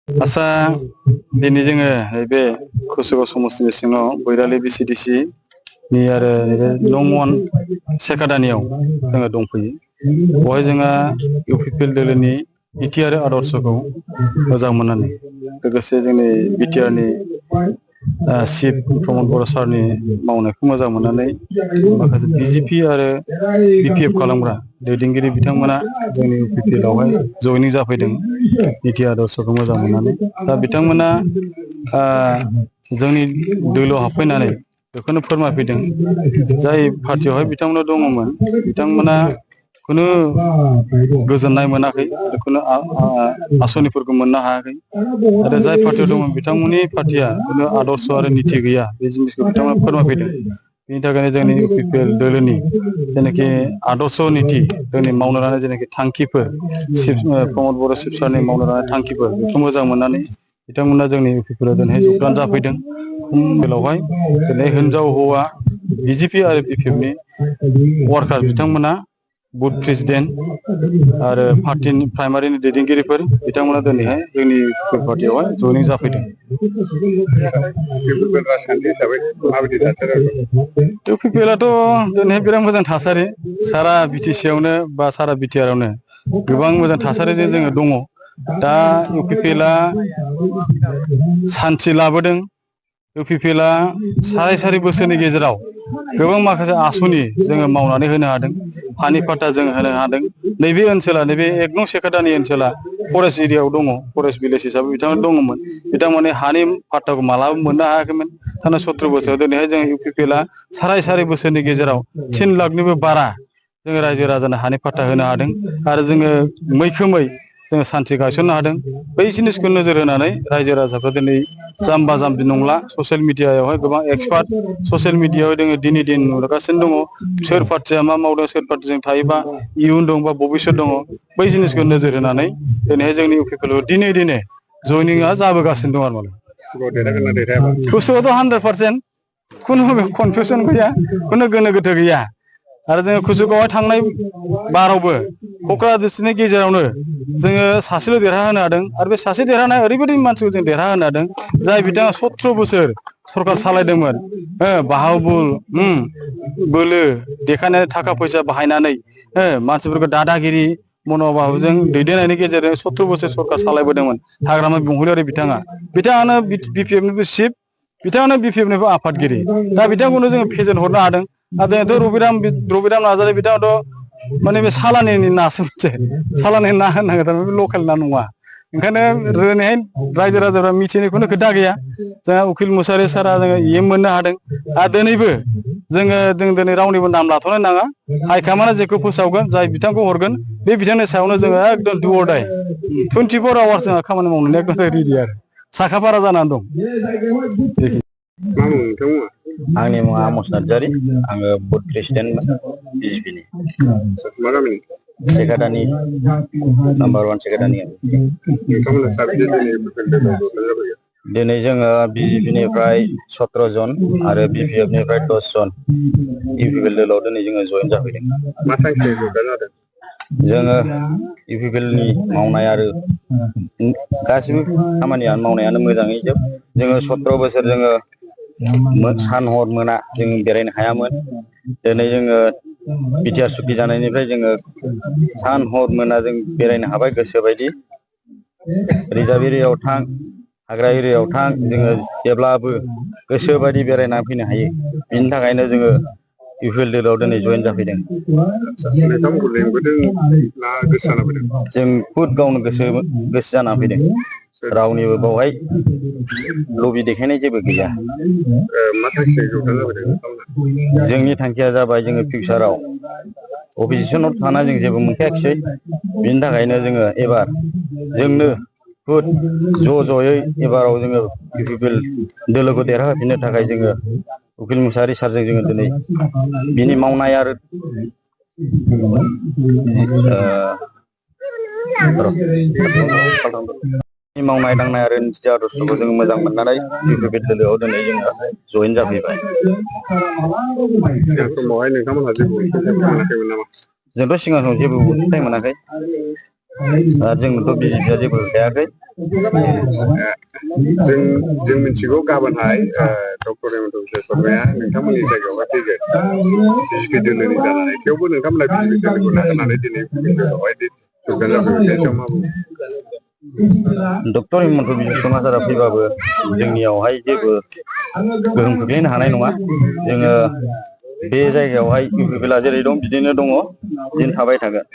आसा दिनै जोङो नैबे कुसुगाव समस्तिनि सिङाव बैरालि बिसिडिसि नि आरो नैबे नंमन सेकादानियाव जोङो दंफैयो। बेवहाय जोंहा इउपिपिएल दोलोनि नीति आरो आदर्शखौ मोजां मोननानै लोगोसे जोंनि बिटिआरनि चिफ प्रमद बर' सारनि मावनायखौ मोजां मोननानै माखासे बिजेपि आरो बिपिएफ खालामग्रा दैदेनगिरि बिथांमोना जोंनि इउपिपिएलआवहाय जयनिं जाफैदों नीति आदर्शखौ मोजां मोननानै। दा बिथांमोना जोंनि दोलोआव हाबफैनानै बेखौनो फोरमायफैदों जाय पार्टियावहाय बिथांमोना दङमोन बिथांमोना खुनु गोजोननाय मोनाखै खुनु आसनिफोरखौ मोननो हायाखै आरो जाय पार्टियाव दंमोन बिथांमोननि पार्टिया खुनु आदर्श आरो नीति गैया बे जिनिसखौ बिथांमोना फोरमायफैदों। बेनि थाखायनो जोंनि इउपिपिएल दोलोनि जेनाखि आदर्श नीति जोंनि मावनो लानाय जेनाखि थांखिफोर प्रमद बर' शिब सारनि मावनो लानाय थांखिफोर बेखौ मोजां मोननानै बिथांमोना जोंनि इउपिपिएलआव दिनैहाय जगदान जाफैदों। बेवहाय दिनै हिनजाव हौवा बिजेपि आरो बिपिएफनि वार्कार बिथांमोना बुथ प्रेसिडेन्ट आरो पार्टिनि प्राइमारिनि दैदेनगिरिफोर बिथांमोना दिनैहाय जोंनि पार्टियावहाय जयनिं जाफैदों। इउपिपिएलआथ' दिनैहाय बिराद मोजां थासारि सारा बिटिसि आवनो बा सारा बिटिआरआवनो गोबां मोजां थासारिजों जोङो दङ। दा इउपिपिएलआ सान्थि लाबोदों। इउपिपिएलआ साराय बोसोरनि गेजेराव गोबां माखासे आसनि जोङो मावनानै होनो हादों। हानि पाट्टा जों होनो हादों। नैबे ओनसोला नैबे 1 नं सेक्रेटारिनि ओनसोला फरेस्ट एरियायाव दङ, फरेस्ट भिलेज हिसाबै बिथांमोना दङमोन। बिथांमोननि हानि पाट्टाखौ मालाबा मोननो हायाखैमोन। थांनाय 17 बोसोराव दिनैहाय जों इउपिपिएलआ साराय बोसोरनि गेजेराव 3 लाखनिबो बारा जोङो रायजो राजानो हानि पाट्टा होनो हादों आरो जोङो मैखोमै जोङो सान्थि गायसननो हादों। बै जिनिसखौ नोजोर होनानै रायजो राजाफ्रा दिनै जाम्बा जाम्बि नंला। ससियेल मिडियायावहाय गोबां एक्सपार्ट ससियेल मिडियायाव जोङो दिनै दिन नुगासिनो दङ सोर पार्टिया मा मावदों, सोर पार्टिजों थायोबा इयुन दं बा भबिसत दङ। बै जिनिसखौ नोजोर होनानै दिनैहाय जोंनि इउपिपिएलआव दिनै जयनिंआ जाबोगासिनो दं आरो कुसुगावआवथ' 100% खुनु कनफिउसन गैया, खुनु गोनो गोथो गैया। आरो जोङो कुसुगावआव थांनाय बारावबो क'क्राझार डिस्ट्रिक्टनि गेजेरावनो जोङो सासेल' देरहाहोनो हादों आरो बे सासे देरहानाय ओरैबायदि मानसिखौ जों देरहाहोनो हादों जाय बिथाङा 17 बोसोर सरकार सालायदोंमोन। बाहादुर बोलो देखायनानै थाखा फैसा बाहायनानै मानसिफोरखौ दादागिरि मन'भाबजों दैदेननायनि गेजेरजों 17 बोसोर सरकार सालायबोदोंमोन हाग्रामा बुंहुरियारि बिथाङानो बिपिएफनिबो चिफ, बिथाङानो बिपिएफनिबो आफादगिरि। दा बिथांखौनो जोङो फेजेन हरनो हादों। आरो दिनैथ' रबिराम नार्जारि बिथाङाथ' माने बे सालानिनि नासो मोनसे सालानि ना होननांगोन थारमाने बे लकेल ना नङा। ओंखायनो दिनैहाय रायजो राजाफ्रा मिथिनाय खुनु खोथा गैया। जोंहा उकिल मुसाहारि सारा जोङो EM मोननो हादों आरो दिनैबो जों दिनै रावनिबो नाम लाथ'नो नाङा। हाइकामान्डआ जेखौ फोसावगोन, जाय बिथांखौ हरगोन बे बिथांनि सायावनो जोङो एकदम डु अर डाइ 24 आवार्स जोंहा खामानि मावनानै एकदम रेडि आरो साखा फारा जानानै दं। आंनि मुङा आमस नार्जारि, आङो बुथ प्रेसिडेन्ट बिजेपिनि। Secretary number 1 secretary. दिनै जोङो बिजेपिनिफ्राय 17 जन आरो बिपिएफनिफ्राय 10 जन इउपिपिएल दोलोआव दिनै जोङो जयेन जाफैदों। जोङो इउपिपिएलनि मावनाय आरो गासिबो खामानिया मावनायानो मोजाङै जोब। जोङो 17 बोसोर जोङो सान हर मोना जों बेरायनो हायामोन। दिनै जोङो बिटिआर सुक्ति जानायनिफ्राय जोङो सान हर मोना जों बेरायनो हाबाय गोसोबायदि। रिजार्भ एरियायाव थां, हाग्रा एरियायाव थां, जोङो जेब्लाबो गोसोबायदि बेरायना फैनो हायो। बिनि थाखायनो जोङो इउपिपिएल दोलोआव दिनै जयेन जाफैदों। जों खुद गावनो गोसो जाना फैदों। रावनिबो बावहाय लबि देखायनाय जेबो गैया। जोंनि थांखिया जाबाय जोङो फिउचाराव अपोजिसनाव थाना जों जेबो मोनखायाखिसै। बिनि थाखायनो जोङो एबार जोंनो खुद ज'यै एबाराव जोङो इउपिपिएल दोलोखौ देरहाहोफिननो थाखाय जोङो उकिल मुसाहारि सारजों जोङो दिनै बिनि मावनाय आरो मावनाय दांनाय आरो निति आदर्शखौ जोङो मोजां मोननानै इउपिपिएल दोलोआव दिनै जोङो जयेन जाफैबाय। जोंथ' सिगां समाव जेबो अनसुंथाइ मोनाखै। जोंनोथ' बिजिया जेबो होखायाखै। जों मिथिगौ गाबोनहाय डक्टर हेमन्त बिश्व शर्माया नोंथांमोननि जायगायावहाय फैगोन बिजेपि दोलोनि जानानै, थेवबो नोंथांमोना बिजेपि दोलोखौ नागारनानै दिनै बेवहाय जगदान जाफैबाय, बेनि सायाव मा बुङो? डक्टर हेमन्त बिश्व शर्मा सारा फैबाबो जोंनियावहाय जेबो गोहोम खोख्लैनो हानाय नङा। जोङो बे जायगायावहाय इउ पि पि एल आ जेरै दं बिदिनो दङ, बिदिनो थाबाय थागोन।